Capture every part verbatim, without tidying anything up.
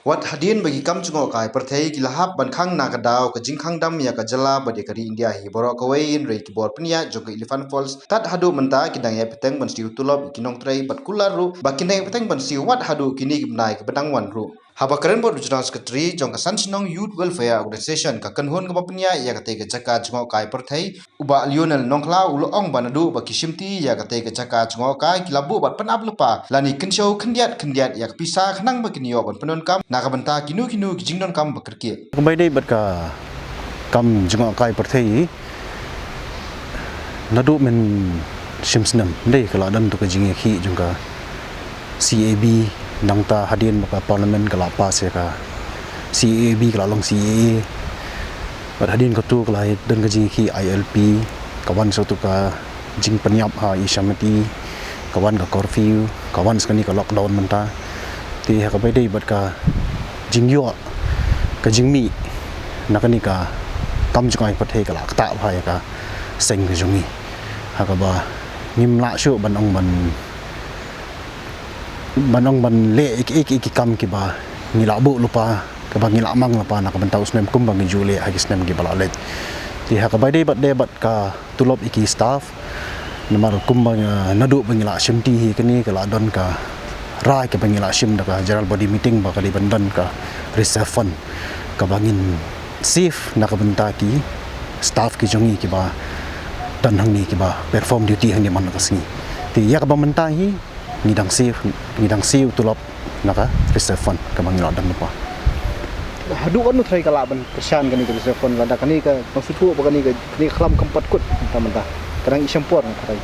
Wat hadien ba ki kam jngohkai pyrthei ki la hap ban khang na ka daw ka jingkhang dam ïa ka jylla bad ïa ka ri India hi baroh kawei, hynrei ki bor pynïaid jong ka Elephant Falls tad haduh mynta ki dang ïai bteng ban siew tulop ïa ki nongtrei bad kular ruh ba kin dang ïai bteng ban siew wat haduh kine ki bnai kiba dang wan ruh. Haba kren bad u General Secretary jong ka San Shnong Youth Welfare Organisation, ka kynhun kaba pynïaid ïa katei ka jaka jngohkai pyrthei, u Bah Lionel Nongkhlaw u la ong ba naduh ba ki shimti ïa katei ka jaka jngohkai ki la buh bad pynap lypa lane kynshew khyndiat khyndiat ïa ka pisa khnang ba kin ïoh ban pyndonkam na ka bynta kino kino ki jingdonkam ba kyrkieh. Kaba ïadei bad ka kam jngohkai pyrthei, naduh mynshim snem dei ka la don tu ka jingïakhih jong ka C A B, nangta hadien ba ka Parliament ka la pass ïa ka C A B ka la long C A A. Bad hadien katu ka la don ka jingïakhih I L P, ka wan sa tu ka jingpynïap ha Ïashamati, ka wan ka curfew, ka wan sa kane ka lockdown mynta. Te ha kaba ïadei bad ka jingïoh ka jingmih na kane ka kam jngohkai pyrthei ka la ktah bha ïa ka seng ka jong ngi. Ha kaba ngim lah shuh ban ong ban ban ong ban leh ïa ki, ïa ki, ïa ki kam kiba ngi la buh lypa, kaba ngi la mang lypa na ka bynta u snem kumba ngi ju leh ha ki snem kiba la leit. Te ha kaba ïadei bad, dei bad ka tulop ïa ki staff, namar kumba, eh, naduh ba ngi la shimti hi kane ka la don ka rai kaba ngi la shim da ka general body meeting ba ka dei ban don ka reserve fund kaba ngin save na ka bynta ki staff ki jong ngi kiba don hangne kiba perform duty hangne man la ka sngi. Te ïa kaba mynta hi ngi dang save, ngi dang save tulop na ka reserve fund kaba ngi la don lypa. Haduh katno trai ka lah ban kyrshan kane ka reserve fund, lada kane ka, nang shu thuh ba kane ka, kane ka khlam kam pat kut mynta mynta. Ka dang i shempor na trai.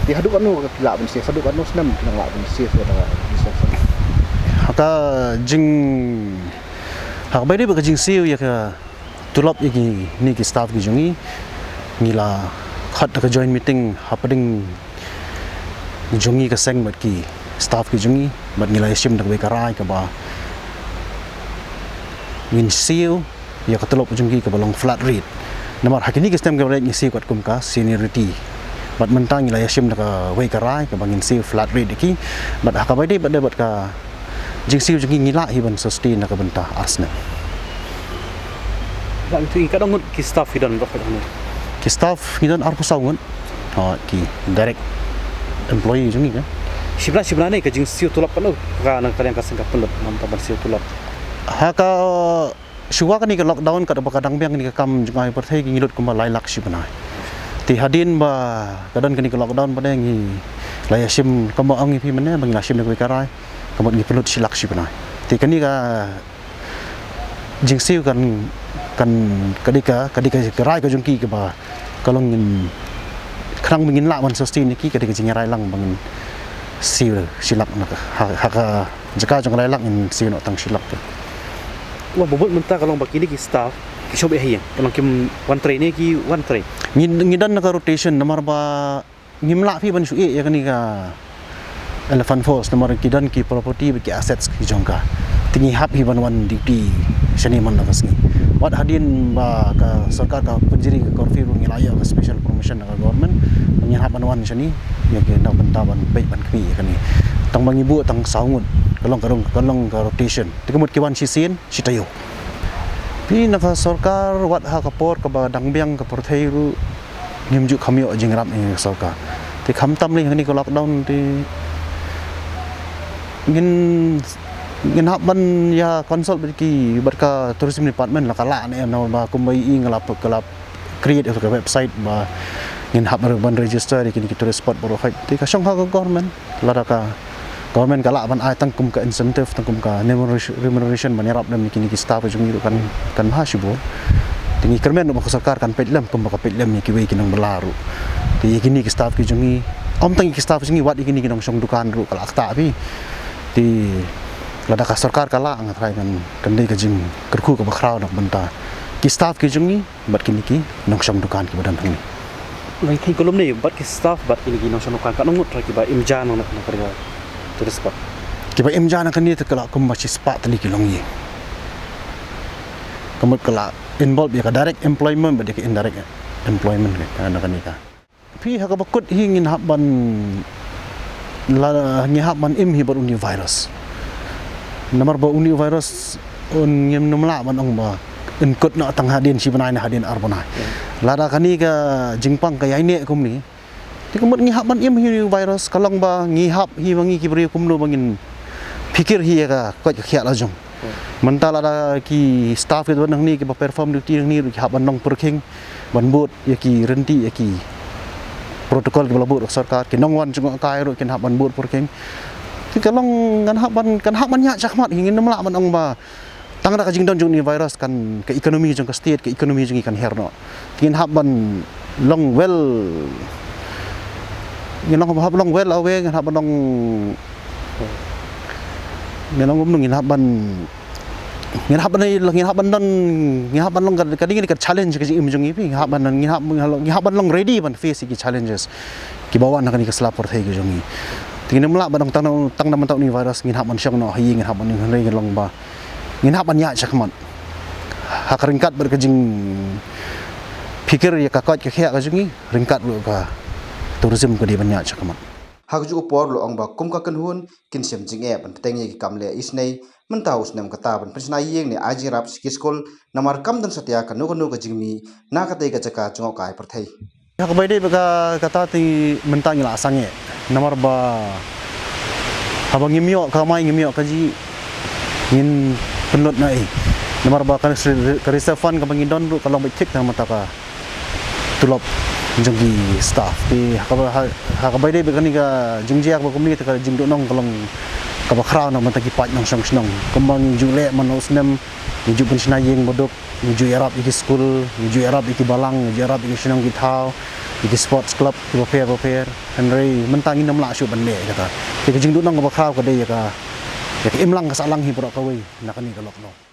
Te haduh katno ka phi lah ban save, haduh katno snem phi lah ban save ïa ka reserve fund? Ha ka jing, ha kaba ïadei bad ka jingsave ïa ka tulop ïa kine ki staff ki jong ngi, ngi la khot da ka joint meeting hapdeng jong ngi ka seng bad ki staff ki jong ngi, bad ngi la ïashim da kawei ka rai kaba ngin siew ïa ka tulop jong ki kaba long flat rate. Namar ha kine ki snem kiba la leit ngi siew katkum ka seniority. Bad mynta ngi la ïashim da kawei ka rai kaba ngin siew flat rate ïa ki. Bad ha kaba ïadei bad, bad ka jingsiew jong ngi, ngi lah hi ban sustain na ka bynta ar snem. Lah ngi tu, katno ngut ki staff ki don baroh kawei? Ki staff ngi don arphew saw ngut. Ha, ki direct employee jong ngi ka. Shibnai shibnai ne ka jingsiew tulop katno ka nang ka liang ka seng ka pynlut mynta ban siew tulop? Ha ka shuwa kane ka lockdown, katba ka dang biang kane ka kam jngohkai pyrthei, ki ngi lut kumba lai lak shibnai. Te hadien ba ka don kane ka lockdown pat ngi la ïashim, kumba ong ïa phi mynne ba ngi la shim da kawei ka rai, ka mut ngi pynlut shi lak shibnai. Te kane ka jingsiew kan, kan, ka dei ka, ka dei ka rai ka jong ki kaba ka long ngin, khnang ba ngin lah ban sustain ïa ki, ka dei ka jingrai lang ba ngin siew shi lak na ka, ha, ha ka jaka jong ka lai lak ngin siew noh tang shi lak. Wat ba mut mynta ka long ba kine ki staff ki shong beit ha ïing, ka long kim wan trei ne ki wan trei? Ngi, ngi don na ka rotation namar ba ngim lah phi ban shu ïeh ïa kane ka Elephant Falls namar ki don ki property bad ki assets ki jong ka. Te ngi hap hi ban wan duty shane man la ka sngi. Wat hadien ba ka sorkar ka pynjri ka curfew ruh ngi la ïoh ka special permission na ka government, ngi hap ban wan shane ïa ki na ka bynta ban peit ban khmih ïa kane. Tang ba ngi buh tang saw ngut, ka long, ka long, ka long ka rotation. Te ka mut ki wan shisien shi taïew. Phi, na ka sorkar, wat ha ka por kaba dang biang ka pyrthei ruh ngim ju kham ïoh jingïarap na ka sorkar. Te khamtam lei ha kane ka lockdown te ngin, ngin hap ban ïa consult bad ki, bad ka tourism department, la ka lah ne em, namar ba kumba i nga la, ka la create ka website ba ngin hap ban register ïa kine ki tourist spot baroh hi. Te ka shong ha ka government, lada ka government ka lah ban ai tang kum ka incentive, tang kum ka remuneration, remuneration ban ïarap lem ïa kine ki staff jong ngi ruh kan, kan bha shibun. Te ngi kyrmen ruh ba ka sorkar kan peit lem kumba ka peit lem ïa kiwei ki nongbylla ruh. Te ïa kine ki staff ki jong ngi, ym tang ïa ki staff jong ngi, wat ïa kine ki nongshong dukan ruh ka la ktah phi. Te lada ka sorkar ka lah, nga tharai kan, kan dei ka jingkyrkhu kaba khraw na ka bynta ki staff ki jong ngi bad kine ki nongshong dukan kiba don hangne. Ngi thikna kumne, bad ki staff bad kine ki nongshong dukan, katno ngut trai kiba im ja na, na, na ka tourist spot? Kiba im ja na kane te ka la kumba shispah tylli ki longïing. Ka mut ka la involve ïa ka direct employment bad ïa ka indirect employment ka, na kane ka. Phi, ha kaba kut hi ngin hap ban la, ngi hap ban im hi bad une u virus. Namar ba une u virus un ngim nym lah ban ong ba un kut noh tang hadien shi bnai ne hadien ar bnai. Lada kane ka jingpang ka ïaineh kumne, te ka mut ngi hap ban im hi une u virus, ka long ba ngi hap hi ba ngi ki briew kumno ba ngin phikir hi ïa ka koit ka khiah la jong. Mynta lada ki staff kiba don hangne kiba perform duty hangne ruh ki hap ban long pyrkhing ban bud ïa ki rynti, ïa ki protocol kiba la bud ka sorkar, ki nongwan jngohkai ruh kin hap ban bud pyrkhing. Te ka long ngan hap ban, kan hap ban ïaid shakhmat hi, ngin nym lah ban ong ba tang da ka jingdon jong une u virus kan, ka economy jong ka state, ka economy jong ngi kan her noh. Te ngin hap ban long well, ngin long, hap long well aware, ngin hap ban long, ngin long kumno, ngin hap ban, ngin hap ban, ngin hap ban don, ngin hap ban long ka, ka ding ka challenge ka jingim jong ngi phi, ngin hap ban, ngin hap, ngin hap ban long ready ban face ki challenges kiba wan ha kane ka sla pyrthei ka jong ngi. Te ngin nym lah ban ong tang, tang namar une u virus ngin hap ban shong noh ha ïing, ngin hap ban, ngin long ba ngin hap ban ïaid shakhmat ha ka ryngkat bad ka jingphikir ïa ka koit ka khiah ka jong ngi, ryngkat bad ka tourism ka dei ban ïaid shakhmat. Ha kajuh ka por la ong ba kum ka kynhun kin shem jingeh ban bteng ïa ki kam leh isynei, mynta u snem kata ban pynshna ïing ne ai jingïarap sha ki skul, namar kam don satia kano kano ka jingmih na katei ka jaka jngohkai pyrthei. Ha kaba ïadei bad ka, kata te mynta ngi la sangeh, namar ba haba ngim ïoh kamai, ngim ïoh kajih, ngin pynlut na ei? Namar ba ka, ka reserve fund kaba ngi don ruh ka long beit thik tang mynta ka tulop jong ki staff. Te ha kaba, ha, ha kaba ïadei bad kane ka jingjia kaba kumne, te ka jingduhnong ka long kaba khraw na bynta ki paid nongshong shnong. Kumba ngi ju leh man u snem, ngi ju pynshna ïing baduk, ngi ju ïarap ïa ki skul, ngi ju ïarap ïa ki balang, ngi ju ïarap ïa ki shnong ki thaw, ïa ki sports club kiba pher ba pher. Hynrei mynta ngin nym lah shuh ban leh kata. Te ka jingduhnong kaba khraw ka dei ïa ka, ïa ka imlang ka sahlang hi baroh kawei na kane ka lockdown.